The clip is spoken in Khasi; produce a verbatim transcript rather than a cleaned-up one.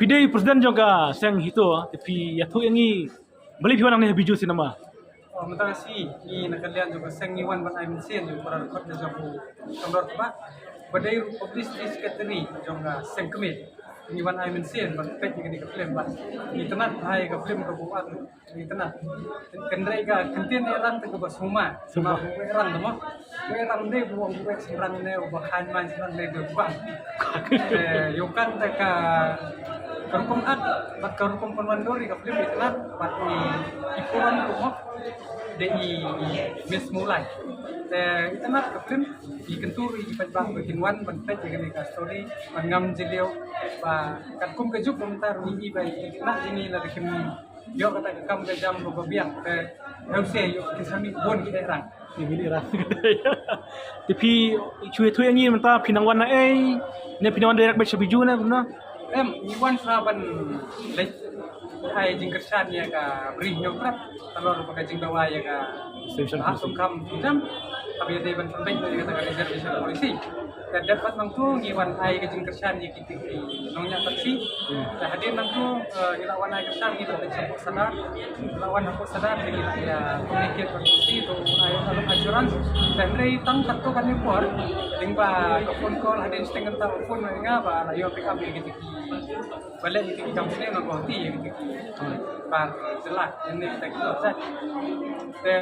Dei president jong ka seng HITO, te phi ïathuh ïa ngi balei phi wan hangne ha Bijou Cinema? Oh, mynta ka sngi ngi na ka liang jong ka seng ngi wan ban ai mynsiem jong para dkhot ka jong u Khamdor Kba ba dei ruh publicity secretary jong ka seng kmie. Ngi wan ai mynsiem ban peit ïa kane ka film, bad ngi itynnad bha ïa ka film kaba u act. Itynnad. Kynrei ka kyntien Ehrang te kaba sngewma. Sngewma. Sngewma Ehrang te mo. Ehrang te ba ong Ehrang ne ba khan man Ehrang ne ba bang. Eh, ïoh kan te ka, ka rukom act bad ka rukom pynwandur ïa ka film itynnad, bad i, i Puran rukom dei i Miss Mulai. Te itynnad ka film, i kyntu i paidbah ba kin wan ban peit ïa kane ka story, ban ngam jylliew ba katkum ka juk ba mynta ruh i ba itynnad ïa ngi lada kin ïoh kata ka kam ka jam kaba biang, te hynrei ïoh ki sami bun ki Ehrang. Ki bun Ehrang. Te phi shu ïathuh ïa ngi mynta phi nang wan na ei, ne phi nang wan direct beit sha Bijou ne kumno? Em, ngi wan sha ban leit ai jingkyrshan ïa ka Bri Hynñiewtrep halor ba ka jingdawa ïa ka Station Hap Policy. Sngewkham Kingdom. Haba ïadei ban pynbeit ïa kata ka reservation policy. Te dep pat nangtu ngi wan ai ka jingkyrshan ïa ki Nongñiah taxi. Hmm. Te hadien nangtu, eh, ngi la wan ai kyrshan, ngi la leit hapoh Sadar. Ngi la wan hapoh Sadar, te ngi la ïa communicate bad u C to ai assurance. Te hynrei tang katto katne por, lyngba ka phone call, hadien shiteng kynta u phone ïa nga ba la ïoh pick up ïa kito ki, ba leh ïa kito ki kam snem na Guwahati ïa kito ki bar jylla, ïa kito ki jait. Te